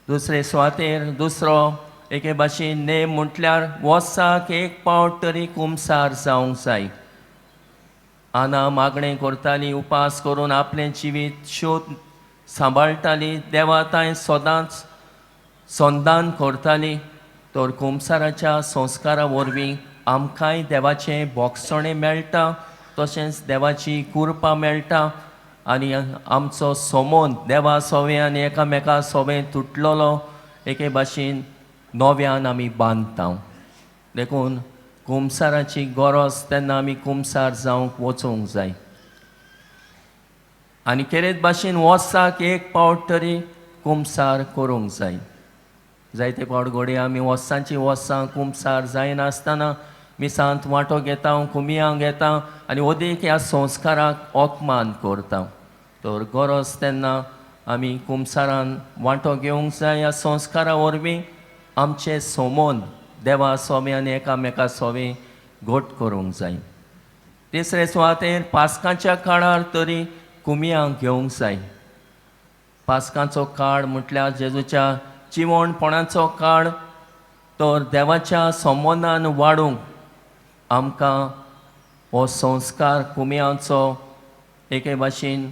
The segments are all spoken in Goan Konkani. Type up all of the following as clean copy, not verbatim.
दुसरे सुवातेर दुसरो एके भाशेन नेम म्हटल्यार वर्साक एक पावट तरी कुमसार जावंक जाय. आना मागणें करताली, उपास करून आपलें जिवीत शोध सांबाळटाली, देवा तांय सदांच संदान करताली. तर कुमसाराच्या संस्कारा वरवीं आमकांय देवाचें भोगसणें मेळटा, तशेंच देवाची कृपा मेळटा आनी आमचो समोन देवा सोवें आनी एकामेका सोवें तुटलेलो एके भाशेन नव्यान आमी बांदता. देखून कुमसाराची गरज तेन्ना आमी कुमसार जावंक वचूंक जाय आनी केरेत भाशेन वर्साक एक पावट तरी कुमसार करूंक जाय. जायते पावट घडये आमी वर्सांची वर्सां कुमसार जायनासतना मिसांत वांटो घेता, कुमियांक घेता आनी अदीक ह्या संस्काराक अपमान करता. तर गरज तेन्ना आमी कुमसारान वांटो घेवंक जाय. ह्या संस्कारा वरवीं आमचे सोमोन देवा सोवे आनी एकामेका सोवे घट करूंक जाय. तिसरे सुवातेर पास्कांच्या काळार तरी कुमियांक घेवंक जाय. पास्कांचो काळ म्हटल्यार जेजूच्या जिवणपणाचो काळ. तर देवाच्या संबंदान वाडूंक आमकां हो संस्कार कुमियांचो एके भाशेन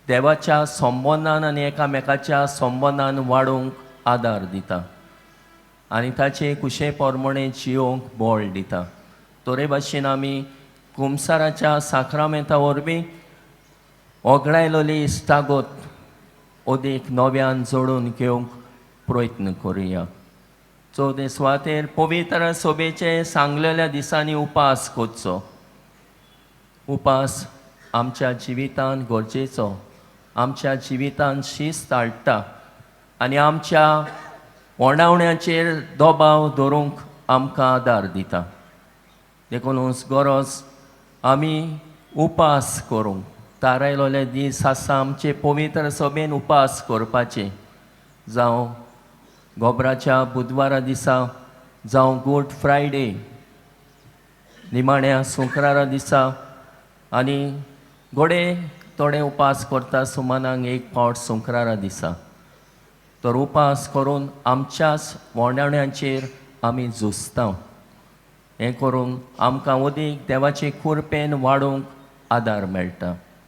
देवाच्या संबंदान आनी एकामेकाच्या संबंदान वाडूंक आदार दिता आनी ताचे कुशे प्रमाणे जियोंक बळ दिता. तोरे भाशेन आमी कुमसाराच्या साक्रामेंता वरवीं ओगडायलोली इश्टागत अदीक नव्यान जोडून घेवंक प्रयत्न करुया. चवथे सुवातेर पवित्र सोबेचे सांगलेल्या दिसांनी उपास करचो. उपास आमच्या जिवितान गरजेचो, आमच्या जिवितान शिस्त हाडटा आनी आमच्या ओंडावण्याचेर दबाव दवरूंक आमकां आदार दिता. देखूनच गरज आमी उपास करूंक थारायलोले दीस आसा आमचे पवित्र सभेन उपास करपाचे, जावं गोबराच्या बुधवारा दिसा, जावं गूड फ्रायडे निमाण्या सुंक्रारा दिसा. आनी घोडे थोडे उपास करता सुमानाक एक फावट सुंक्रारा दिसा. तर उपास करून आमच्याच वोंडावण्याचेर आमी झुजता. हें करून आमकां अदीक देवाचे कुरपेन वाडोवंक आदार मेळटा.